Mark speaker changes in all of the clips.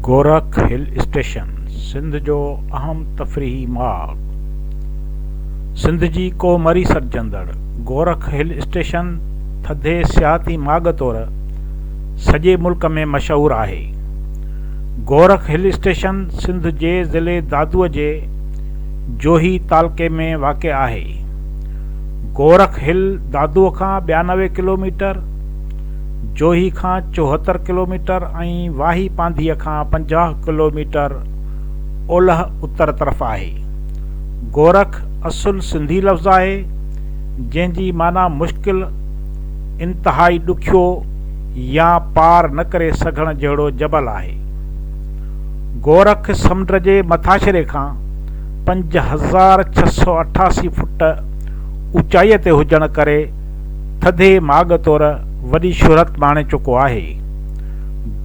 Speaker 1: گورک hill station Sindh جو اهم تفريحي ماڳ. سنڌ جي ڪوهه مري سڏجندڙ گورک هل اسٽيشن ٿڌي سياحتي ماڳ طور سڄي ملڪ ۾ مشهور آهي. گورک هل اسٽيشن سنڌ جي ضلعي دادوء جي جوهي تعلقي ۾ واقع آهي. گورک هل دادوء کان 92 ڪلوميٽر، جوهي کان 74 ڪلوميٽر ۽ واهي پانڌيء کان 50 ڪلوميٽر اولهه اتر طرف آهي. گورک اصل سنڌي لفظ آهي، جنهن جي معنيٰ مشڪل، انتهائي ڏکيو يا پار نه ڪري سگهڻ جهڙو جبل آهي. گورک سمنڊ جي مٿاڇري کان 5688 فٽ اوچائيء تي هجڻ ڪري ٿڌي ماڳ طور وڏي شهرت ماڻي چڪو آهي.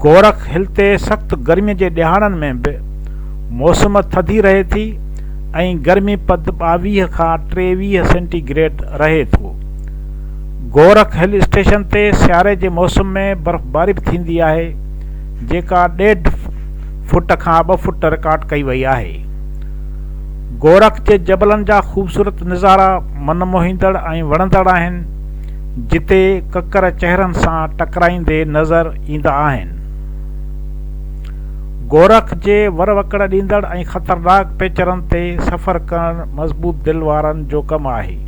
Speaker 1: گورک هل تي سخت گرمي جي ڏهاڙن ۾ به موسم ٿڌي رهي ٿي ۽ گرمي پد 22 کان 23 سينٽي گريڊ رهي ٿو. گورک هل اسٽيشن تي سياري جي موسم ۾ برفباري به ٿيندي آهي جيڪا ڏيڍ فٽ کان ٻه فٽ رڪارڊ ڪئي وئي آهي. گورک جي جبلن جا خوبصورت نظارا من موهيندڙ ۽ وڻندڙ آهن، جتي ڪڪر چهرن سان ٽڪرائيندي نظر ايندا آهن. گورک جي ور وڪڙ ڏيندڙ ۽ خطرناڪ پيچرن تي سفر ڪرڻ مضبوط دل وارن جو ڪم آهي.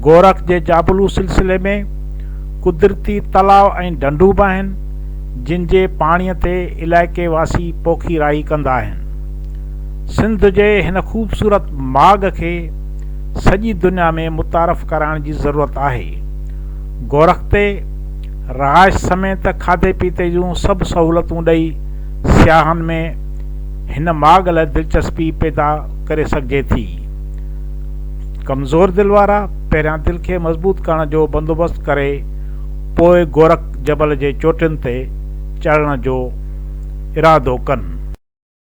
Speaker 1: گورک جي جابلو سلسلي ۾ قدرتي تلاء ۽ ڍنڍون به آهن، جن جي پاڻيء تي علائقي واسي پوکي راهي ڪندا آهن. سنڌ جي هن خوبصورت ماڳ کي سڄي دنيا ۾ متعارف ڪرائڻ جي ضرورت آهي. گورک تي رهائش سميت کاڌي پيتي جون سڀ سهولتون ڏئي سياحن ۾ هن ماڳ لاء دلچسپي پيدا ڪري سگهجي ٿي. ڪمزور دل وارا پهريان دل کي مضبوط ڪرڻ جو بندوبست ڪري پوء گورک جبل جي چوٽين تي چڙهڻ جو ارادو ڪن.